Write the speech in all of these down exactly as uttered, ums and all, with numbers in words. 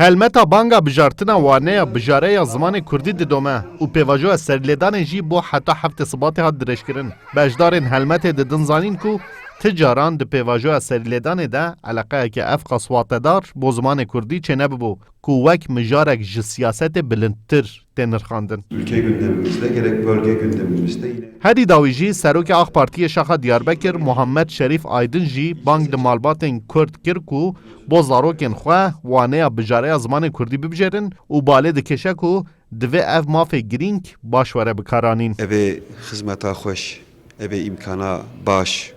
Helmeta banga bijartina waneya bijare ya zimanê kurdî didome û pêvajoya serlêdanê jî bo heta heftê Sibatê hat dirêjkirin. Beşdarên helmetê didin zanîn ku ti caran di pêvajoya serlêdanê de eleqeyeke evqas watedar bo zimanê kurdî çênebibû ku wek mijarek ji siyasetê bilindtir tê nirxandin. Ülke gündemimizde gerek bölge gündemimizde yine Herî dawî jî Serokê AK Partiyê Şaxa Diyarbekir Muhammed Şerîf Aydin jî bang li malbatên Kurd kir ku bo zarokên xwe waneya bijareya zimanê kurdî bibijêrin û balê dikêşe ku divê ev mafê girîng baş were bikaranîn. Evê xizmeta xweş, evê îmkana baş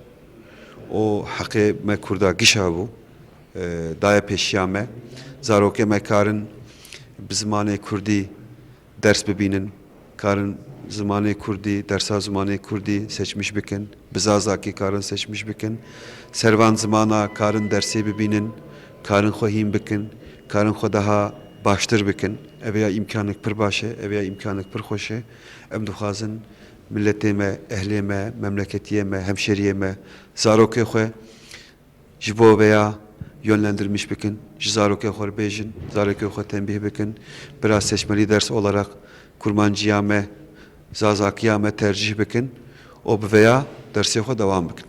û heqê me kurda gişa bû, e, daye pêşiya me. Zarokê me karin bi zimanê kurdî ders bibînin, karin zimanê kurdî, dersa zimanê kurdî seçmiş bikin, bi zazakî karin seçmiş bikin, servan zimana karin dersê bibînin, karin xwe hîn bikin, karin xwe daha baştir bikin. Ev ya îmkanek pir baş e, ev ya îmkanek pir xweş e. Em dixwazin miletê me, ehlê me, memleketiyê me, hemşeriyê me, zarokê xwe ji bo veya yönlendirmiş bikin, ji zarokê xwe re bêjin, zarokê xwe tembîh bikin. Biraz seçmeli ders olarak Kurmanciya me, Zazakiya me tercih bikin û bi veya dersê xwe dewam bikin.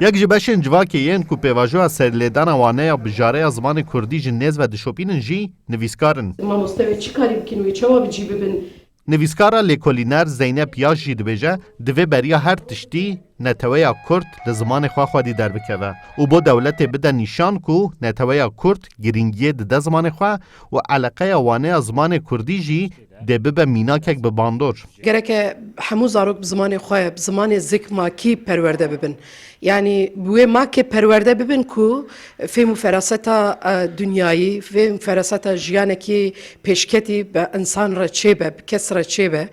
Yek ji beşên civakê yên ku pêvajoya serlêdana waneya bijareya zimanê kurdî ji nêz ve dişopînin jî nivîskar in. Mamoste wê çi karî bikin, wê çawa bi cî bibin? Nivîskara lêkolîner Zeynep Yaş jî dibêje, divê beriya her tiştî neteweya kurd li zimanê xwe xwedî derbikeve û bo dewletê bide nîşan ku neteweya kurd girîngiyê dide zimanê xwe û eleqeya waneya zimanê kurdî jî dê bibe mînakek bi bandor. Gereke hemû zarok bi zimanê xwe, bi zimanê zik makî perwerde bibin. Yanî bi wê makê perwerde bibin ku fêm û feraseta, e, dinyayî, fêm û feraseta jiyanekî pêşketî bi însan re çêbe, bi kes re çêbe.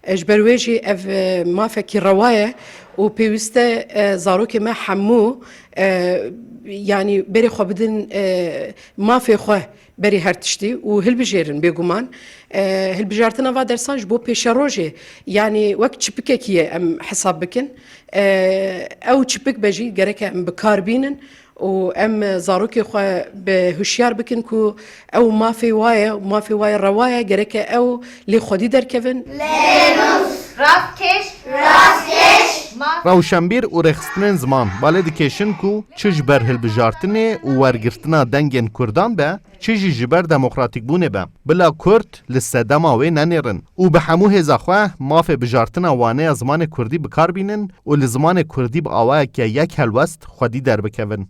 E, ji ber wê jî ev, e, mafekî rewa ye û pêwîst e, e, zarokê me hemû, e, yanî berê xwe bidin, e, mafê xwe berî her tiştî û hilbijêrin bêguman. E, hilbijartina va dersan ji bo pêşerojê, yanî wek çipikekî ye em hesab bikin. E, ew çipik be jî gereke em bi kar bînin û em zarokê xwe bi hişyar bikin ku ew mafê wa ye, mafê wa ye rewa ye, gereke ew lê xwedî derkevin. Lênûs. Rastkeş. Rastkeş. Maf. Rewşenbîr û rêxistinên ziman balê dikêşin ku çi ji ber hilbijartinê û wergirtina dengên kurdan be, çi jî ji ber demokratîkbûnê be, bila kurd li sedema wê nenêrin û bi hemû hêza xwe mafê bijartina waneya zimanê kurdî bi kar bînin û li zimanê kurdî bi awayeke yek helwest xwedî derbikevin.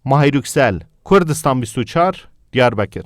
Mahir Yüksel, Kurdistan bîst û çar, Diyarbekir.